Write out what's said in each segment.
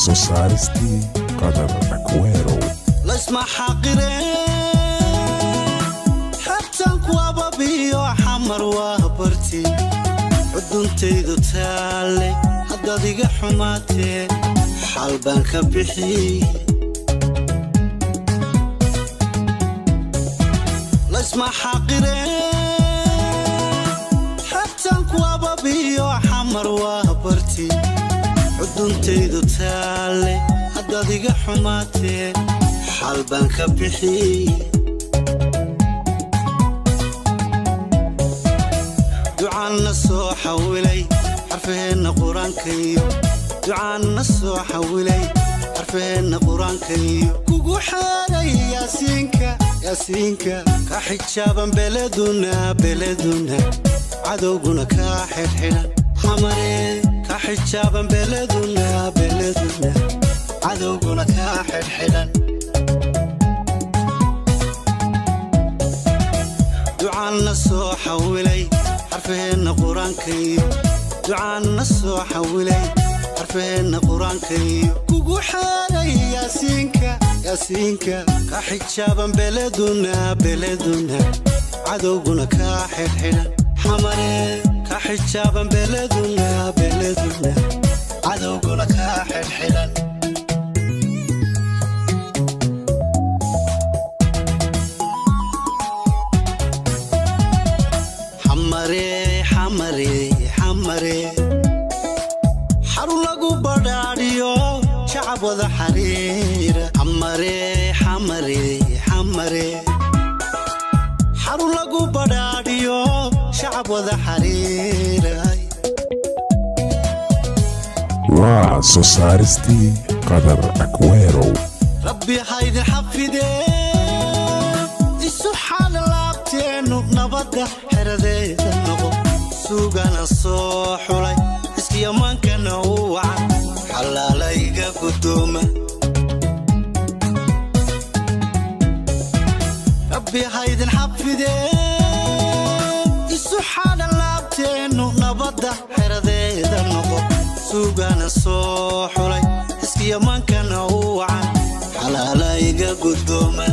Soo saaristii Qadar Akwero. Laysma xaqireen, xebtan ku ababiyo, Xamar waa barti xuduntaydu taalle. Haddaad iga xumaatee, xaal baan ka bixi. Laysma xaqireen, xebtan ku ababiyo, Xamar waa barti xuduntaydu taalle. Haddaad iga xumaatee, xaal baan ka bixi. Ducaanna soo xawilay xarfaheenna qur-aankayo, ducaanna soo xawilay xarfaheenna qur-aankayo, kugu xeeray Yaasiinka, Yaasiinka ka xijaaban beleduna, beleduna cadowguna kaa xidhxidhan. Xamare ka xijaaban beleduna, beleduna cadowguna kaa xidhxidhan. Ducaanna soo xawilay xarfaheenna qur-aankayo, ducaanna soo xawilay xarfaheenna qur-aankayo, kugu xeeray Yaasiinka, Yaasiinka ka xijaaban beleduna, beleduna cadowguna kaa xidhxidhan. Xamare ka xijaaban beleduna, beleduna cadowguna kaa xidhxidhan. Xamare, Xamare, Xamare, xarun lagu badhaadhiyo, shacab wada xariira. Xamare, Xamare, Xamare, xarun lagu badhaadhiyo, shacab wada xariiray. Waa soo saaristii Qadar Akwero. Rabbi haydin xafidee, isu xaala laabteennu nabadda xeradeeda noqo. Suugana soo xulay, iskiyamaankana u wacan, xalaalayga guddooma. Rabbi haydin xafidee, isu xaala laabteennu nabadda xeradeeda noqo. Suugana soo xulay, iskiyamaankana u wacan, xalaalayga guddooma.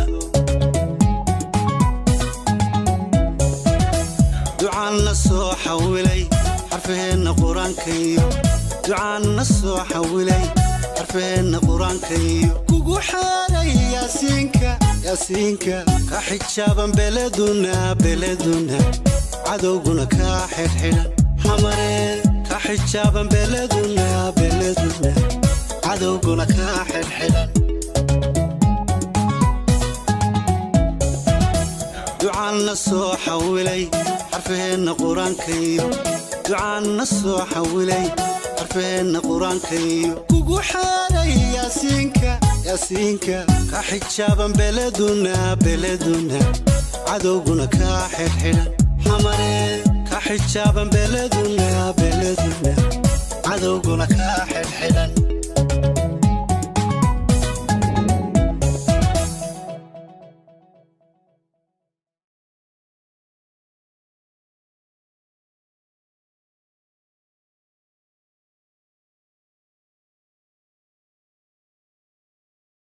Ducaanna soo xawilay xarfaheenna qur-aankayo, ducaanna soo xawilay xarfaheenna qur-aankayo, kugu xeeray Yaasiinka, Yaasiinka ka xijaaban beleduna, beleduna cadowguna kaa xidhxidhan. Xamare ka xijaaban beleduna, beleduna cadowguna kaa xidhxidhan. Ducaanna soo xawilay xarfaheenna qur-aankayo, ducaanna soo xawilay xarfaheenna qur-aankayo, kugu xeeray Yaasiinka, Yaasiinka ka xijaaban beleduna, beleduna cadowguna kaa xidhxidhan. Xamare ka xijaaban beleduna, beleduna cadowguna kaa xidhxidhan.